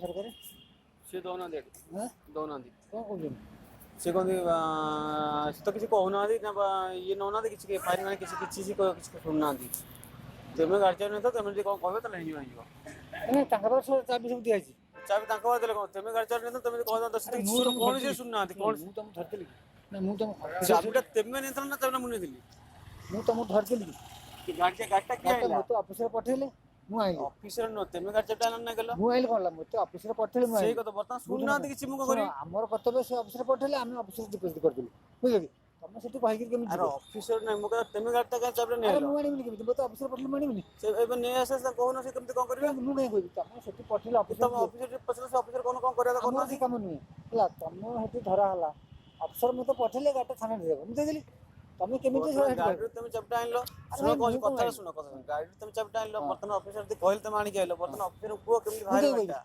ସରକାର। ସିଏ ଦଉନାହାନ୍ତି ଏଠି। ହଁ। ଦଉନାହାନ୍ତି। କ'ଣ କହୁଛନ୍ତି? ସେ କହନ୍ତି, ସେ ତ କିଛି କହୁନାହାନ୍ତି ନା ଇଏ ନେଉନାହାନ୍ତି କିଛି, ଫାଇନ୍ ମାନେ କିଛି କିଛି କିଛି କିଛି ଶୁଣୁନାହାନ୍ତି। ତୁମେ ଗାଡ଼ି ଚାବି ନେଇଥାଅ, ତମେ ଯଦି କ'ଣ କହିବ ତାହେଲେ ହେଇଯିବ, ହେଇଯିବ। ନାଇଁ, ତାଙ୍କ ପାଖରେ ସବୁ ଚାବି ସବୁ ଦିଆଯାଇଛି। ଚାବି ତାଙ୍କ ପାଖରେ ଦେଲେ କ'ଣ? ତୁମେ ଗାଡ଼ି ଚାବି ନେଇଥାଅ, ତମେ ଯଦି କହିଥାନ୍ତ ସେ ଆରେ କିଛି ମୁଁ ତମକୁ କୌଣସି ଧରିଥିଲି। ଶୁଣୁନାହାନ୍ତି କଣ। ମୁଁ ତମକୁ ଧରିଥିଲି କି ନା ମୁଁ ତମକୁ ଚାବିଟା ତେମେ ନେଇଥିଲ ନା ଚାବିଟା ମୁଁ ନେଇଥିଲି? ମୁଁ ତମକୁ ଧରିଥିଲି କି? ଗାଡ଼ିଟା ଗାଡ଼ିଟା କିଏ ଗାଡ଼ିଟା ଆଣିଲା? ମୋତେ ଅଫିସରେ ପଠେଇଲେ, ମୁଁ ଆଇଲି। ଅଫିସର ନୁହଁ, ତେମେ ଗାଡ଼ି ଚାବିଟା ଆଣିଲ ନା ଗଲ? ମୁଁ ଆଇଲି କ'ଣ ହେଲା? ମୋତେ ଅଫିସରେ ପଠେଇଲେ, ମୁଁ ସେଇ ଆଇଲି। କଥା ବର୍ତ୍ତମାନ ବୁଝୁନ ଶୁଣୁନାହାନ୍ତି କିଛି, ମୁଁ କ'ଣ ଶୁଣ, କରିବି? ଆମର କର୍ତ୍ତବ୍ୟ, ସେ ଅଫିସରେ ପଠେଇଲେ, ଆମେ ଅଫିସରେ ଡିପୋଜିଟ୍ କରିଦେଲୁ, ବୁଝିଲ କି? ତମେ ସେଠି କହିକିରି କେମିତି ଆରେ ଯିବ? ଅଫିସର ନାଇଁ, ମୁଁ କହିଲା ତେମେ ଗାଡ଼ିଟା କାଇଁ ଚାବିଟା ଆରେ ନେଇଆଇଲ? ମୁଁ ଆଣିବିନି କେମିତି? ମୋତେ ଅଫିସରେ ପଠେଇଲେ ମୁଁ ଆଣିବିନି? ସେ ଏବେ ନେଇ ଆସ, ତାଙ୍କୁ କହୁନ ସେ କେମିତି କ'ଣ କରିବେ। ମୁଁ କାହିଁ କହିବି? ତମେ ସେଠି ପଠେଇଲେ ଅଫିସର ତମ ଅଫିସର ପଚାରିଲେ, ସେ ଅଫିସର କଣ କଣ କରିବା କଥା ଆମର ସେ କରୁନାହାନ୍ତି। କାମ ନୁହେଁ, ହେଲା? ତମ ସେଠି ଧରା ହେଲା, ଅଫିସର ମୋତେ ପଠେଇଲେ, ଗାଡ଼ିଟା ଥାନାରେ ଦେବ, ମୁଁ ଦେଇଦେଲି। ତମେ କେମିତି ବର୍ତ୍ତମାନ ସେଠି କହିବ? ଗାଡ଼ିରୁ ତମେ ଚାବିଟା ଆଣିଲ। ଆରେ ଶୁଣ, ଭାଇ, କହୁଛି ମୁଁ କଣ କଥା ଆଣିଲି? ଶୁଣ, କଥା ଶୁଣ। ଗାଡ଼ିରୁ ତମେ ଚାବିଟା ଆଣିଲ, ହଁ। ବର୍ତ୍ତମାନ ଅଫିସର ଯଦି କହିଲେ ତମେ ଆଣିକି ଆଇଲ, ବର୍ତ୍ତମାନ ଅଫିସର କୁହ କେମିତି ମୁଁ ବାହାରିବ କାହିଁ କହିବି? ଗାଡ଼ିଟା।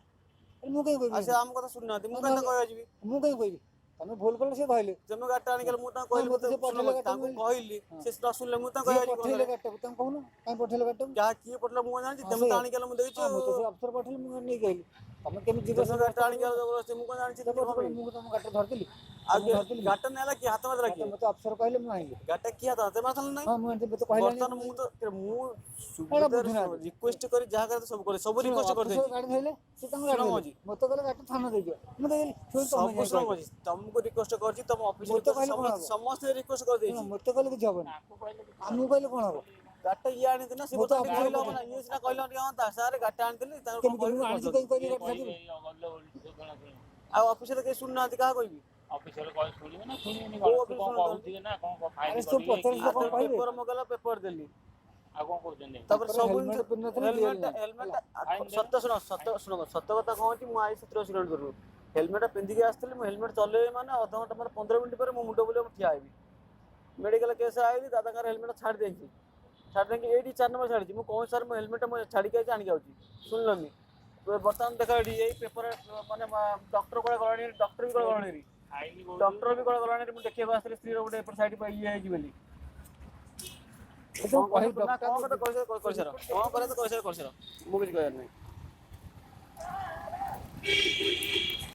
ଆରେ ମୁଁ କାହିଁ ଆଉ କହିବି? ସେ ଆମ କଥା ଶୁଣୁନାହାନ୍ତି, ମୁଁ କାହିଁ ତାଙ୍କୁ କହିବାକୁ ଯିବି? ମୁଁ କାହିଁ କହିବି? ତମେ ଭୁଲ କଲେ, ସେ ଧଇଲେ। ତମେ ଗାଡ଼ିଟା ଆଣିକି ଆଇଲ, ମୁଁ ତାଙ୍କୁ କହିଲି। ମୋତେ ସେ ଶୁଣ, ପଠେଇଲେ ଗାଡ଼ିଟା, ତାଙ୍କୁ ମୁଁ କହିଲି, ସେ ନ ଶୁଣିଲେ ମୁଁ ତାଙ୍କୁ ଯିଏ କହିବାକୁ ଯିବି କଣ ପଠେଇଲେ କରେ? ଗାଡ଼ିଟାକୁ, ତାଙ୍କୁ କହୁନ କାହିଁ ପଠେଇଲେ ଗାଡ଼ିଟାକୁ। ଯାହା କିଏ ପଠେଇଲା ମୁଁ କଣ ଜାଣିଛି? ହଁ, ତମେ ତ ସେଇଆ। ଆଣିକି ଆଇଲ, ମୁଁ ଦେଖିଛି। ହଁ, ମୋତେ ସେ ଅଫିସର ପଠେଇଲେ, ମୁଁ ନେଇକି ଆଇଲି। ତମେ କେମିତି ଯିବ? ତମେ ଗାଡ଼ିଟା ଆଣିକି ଆଇଲ ଜବରଦସ୍ତି, ମୁଁ କଣ ଜାଣିଛି? ତମେ କଣ ପାଇଁ? ମୁଁ ତମ ଗାଡ଼ିଟା ଧରିଥିଲି? ଆଉ ମୁଁ ଧରିଥିଲି? ଗାଡ଼ିଟା ନେଲା କିଏ? ହାତ ମାରିଦେଲା କିଏ? ମୋତେ ଅଫିସର କହିଲେ, ମୁଁ ଆଇଲି। ଗାଡ଼ିଟା କିଏ ହାତ ହାତ ମାରିଥିଲା? ନାଇଁ। ହଁ, ମୁଁ ଆଣିଥିଲି, ମୋତେ କହିଲେ। ବର୍ତ୍ତମାନ ମୁଁ ତ ମୁଁ ଏଇଟା ବୁଝୁନାହାନ୍ତି। ରିକ୍ୱେଷ୍ଟ କରି ଯାହା କରି ସବୁ କରି ସବୁ ରିକ୍ୱେଷ୍ଟ ଅଫିସର କରିଦେଇଛି। ଗାଡ଼ି ଧଇଲେ, ସେ ତାଙ୍କ ଶୁଣ ଗାଡ଼ି ଧଇଲେ। କହୁଛି। ମୋତେ କହିଲେ ଗାଡ଼ିଟା ଥାନା ଦେଇଦିଅ, ମୁଁ ଦେଇଦେଲି। ତମେ ସବୁ ଯାଇ ଶୁଣ କହିବ। କହୁଛି, ତମକୁ ରିକ୍ୱେଷ୍ଟ କରିଛି, ତମ ଅଫିସ ମୋତେ କହିଲେ କଣ ହବ? ସମସ୍ତେ ରିକ୍ୱେଷ୍ଟ ଶୁଣ, କରିଦେଇଛି। ମୋତେ କହିଲେ କିଛି ହବନି, ଆମକୁ କହିଲେ କଣ ହବ? ଗାଡ଼ିଟା ଇଏ ଆଣିଥିଲା ନା, ସେ ମୁଁ ତ ବର୍ତ୍ତମାନ ଟିକେ କହିଲେ ହବ ଅଫିସର ନା? ଇଏ ସିନା କହିଲେ ଟିକେ ହନ୍ତା, ସାର୍ ଗାଡ଼ିଟା ଆଣିଥିଲି, ତାଙ୍କର କଣ କେମିତି କହିବି? ମୁଁ ଆଣିଛି କାହିଁ କହିବି ଗାଡ଼ି ଛାଡ଼ିବି? ଆଉ ଅଫିସର କେହି ଶୁଣୁନାହାନ୍ତି, କାହା କହିବି? ଅଫିସର କହି ଶୁଣିବେ ନା ଶୁଣିବେନି? କୋଉ କଣ ଅଫିସର କଣ ଶୁଣୁଛନ୍ତି? କହୁଥିବେ ନା କଣ ଆରେ ଫାଇନ୍ ସେ ପଚାରି କରିବେ? ସେ କଣ କହିବେ? ପେପର ମଗେଇଲା, ପେପର ଦେଲି। ଆଉ କଣ କରୁଛନ୍ତି? ତାପରେ ତାଙ୍କର ସବୁ helmet ପିନ୍ଧିନଥିଲେ, ହେଲମେଟ ଦିଆହେଲା। ହେଲମେଟ ଫାଇନ୍ ସତ ଶୁଣ, ସତ ଶୁଣ, ସତ କଥା କଣ ଅଛି, ମୁଁ I 17 କିଲୋମିଟରରୁ ହେଲମେଟ ପିନ୍ଧିକି ଆସିଥିଲି। ମୁଁ ହେଲମେଟ ଚଲେଇବି ମାନେ ଅଧଘଣ୍ଟା ମାନେ 15 ମିନିଟ୍ ପରେ ମୋ ମୁଣ୍ଡ ବୁଲେଇବ, ମୁଁ ଠିଆ ହେବି। ମେଡିକାଲ କେସ୍ ଆଇଲି, ଦାଦାଙ୍କର ହେଲମେଟ ଛାଡ଼ି ଦେଇଛି, ଛାଡ଼ି ଦେଇକି ଏଇଠି 4 ନମ୍ବର ଛାଡ଼ିଛି। ମୁଁ କହୁଛି, ସାର୍ ମୁଁ ହେଲମେଟ ମୁଁ ଛାଡ଼ିକି ଆଇଛି, ଆଣିକି ଆଉଛି, ଶୁଣିଲନି। ବର୍ତ୍ତମାନ ଦେଖ ଏଠି ଏଇ ପେପର ମାନେ ଡକ୍ଟର କୁଆଡ଼େ ଗଲାଣି, ଡକ୍ଟର ବି କୁଆଡ଼େ ଗଲାଣି। ଫାଇନ୍ ବହୁତ। ଡକ୍ଟର ବି କୁଆଡ଼େ ଗଲାଣି। ମୁଁ ଦେଖିବାକୁ ଆସିଥିଲି ସ୍ତ୍ରୀର ଗୋଟେ ଏପଟ ସାଇଡ୍ ଇଏ ହେଇଛି ବୋଲି। ସେ ତ କଣ କହି କଥା ନା, କଣ ଡକ୍ଟର କଥା କହିସାର, କହିସାର, କଣ କରିବା ତ କହିସାର, କହିସାର, ମୁଁ କିଛି କହିବାର ନାହିଁ।